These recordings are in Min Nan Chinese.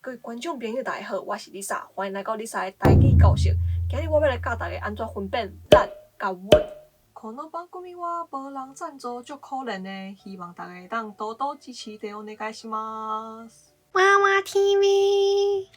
各位觀眾朋友，大家好，我是 Lisa，歡迎來到 Lisa 的台語教室。今日我欲來教大家按怎分辨咱佮阮。この番組は無人贊助，足可憐的，希望大家會當多多支持，でお願いします。娃娃 TV。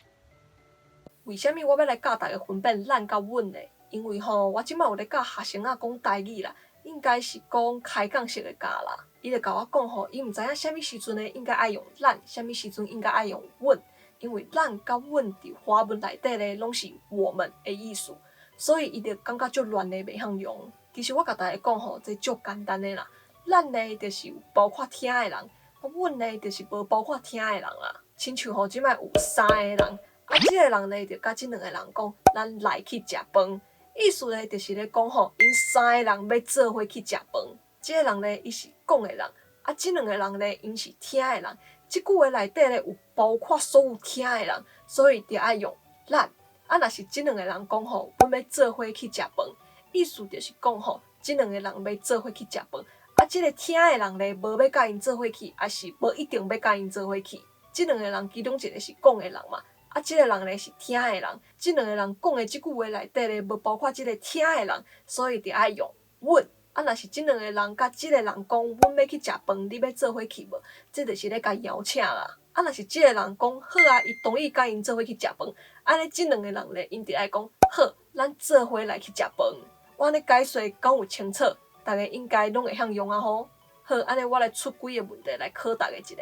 為啥物我欲來教大家分辨咱佮阮呢？因為吼，我這擺有咧教學生仔講台語啦，應該是講開講式的教啦。伊就共我講吼，伊毋知影啥物時陣呢應該愛用咱，啥物時陣應該愛用阮。因為咱佮阮佇華文內底咧，攏是我們的意思，所以伊就感覺足亂的，袂曉用。其實我共大家講吼，這足簡單的啦。咱呢，就是有包括聽的人，啊，阮呢，就是無包括聽的人啦。親像吼，這擺有三個人，啊，這個人呢，就佮這兩個人講，咱來去食飯。意思呢，就是咧講吼，𪜶三個人欲做伙去食飯。這個人呢，伊是講的人，啊，這兩個人呢，𪜶是聽的人。這句話內底咧有包括所有聽的人，所以就愛用咱。啊，若是這兩個人講吼，阮欲做伙去食飯，意思就是講吼，這兩個人欲做伙去食飯。啊，這個聽的人咧，無欲佮𪜶做伙去，抑是無一定欲佮𪜶做伙去。這兩個人其中一個是講的人嘛，啊，這個人咧是聽的人。這兩個人講的這句話內底咧，無包括這個聽的人，所以就愛用阮。啊，若是這兩個人佮這個人講，阮欲去食飯，你欲做伙去無？這就是咧共邀請啦。啊，若是這個人講好啊，伊同意佮𪜶做伙去食飯，按呢這兩個人咧，𪜶就愛講好，咱做伙來去食飯。我按呢解說敢有清楚？大家應該攏會曉用啊吼。好，按呢我來出幾個問題來考大家一下。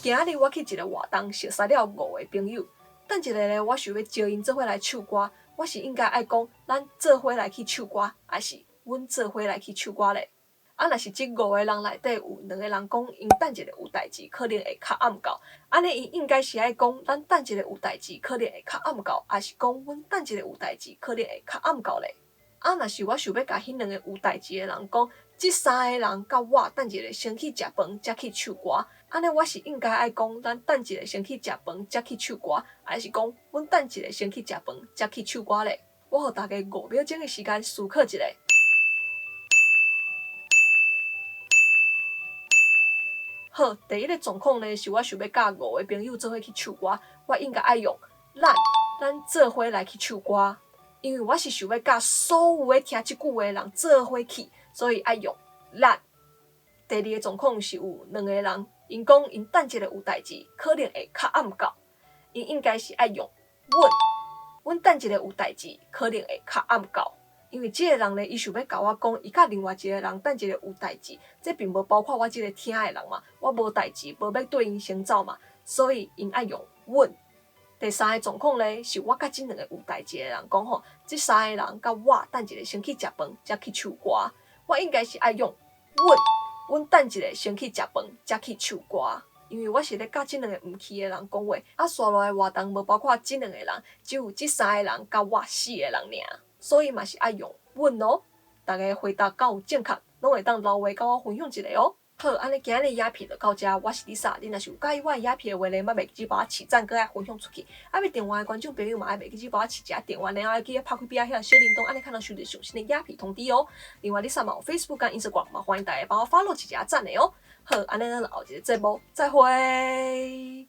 今仔日我去一個活動，熟似了五個朋友。等一下咧，我想欲招𪜶做伙來唱歌，我是應該愛講咱做伙來去唱歌，抑是阮做伙來去唱歌咧？啊，若是這五個人內底有兩個人講，𪜶等一下有代誌，可能會較暗到。按呢，𪜶應該是愛講咱等一下有代誌，可能會較暗到，抑是講阮等一下有代誌，可能會較暗到咧？啊，若是我想欲共彼兩個有代誌的人講，這三個人佮我等一下先去食飯，才去唱歌。按呢，我是應該愛講咱等一下先去食飯，才去唱歌，抑是講阮等一下先去食飯，才去唱歌咧？我予大家五秒鐘的時間思考一下。好，第一个狀況呢，是我想欲佮五個朋友做伙去唱歌，我應該愛用咱，咱做伙來去唱歌，因為我是想欲佮所有咧聽這句話的人做伙去，所以愛用咱。第二个狀況是有兩個人，𪜶講𪜶等一下有代誌，可能會較暗到，𪜶應該是愛用阮，阮等一下有代誌，可能會較暗到。因為這個人呢，伊想欲共我講，伊佮另外一個人等一下有代誌，這並無包括我這個聽的人嘛，我無代誌，無欲綴𪜶先走嘛，所以𪜶愛用阮。第三个狀況呢，是我佮這兩個有代誌的人講吼，這三個人佮我等一下先去食飯，才去唱歌。我應該是愛用阮，阮等一下先去食飯，才去唱歌。因為我是咧佮這兩個毋去的人講話，啊，紲落來活動無包括這兩個人，只有這三個人佮我四個人爾。所以嘛是愛用阮哦，大家回答敢有正確，攏會當留話佮我分享一下哦。好，按呢今日影片就到遮，我是 Lisa，你若是有佮意我的影片的話咧，莫袂記得幫我揤讚，閣愛分享出去。啊，欲訂閱的觀眾朋友嘛，愛袂記得幫我揤一下訂閱，然後記得拍開邊仔彼个小鈴鐺，按呢較能收著上新的影片通知哦。另外，Lisa 嘛有 Facebook 佮 Instagram，嘛歡迎大家幫我 follow 一下讚的哦。好，按呢咱後一个節目再會。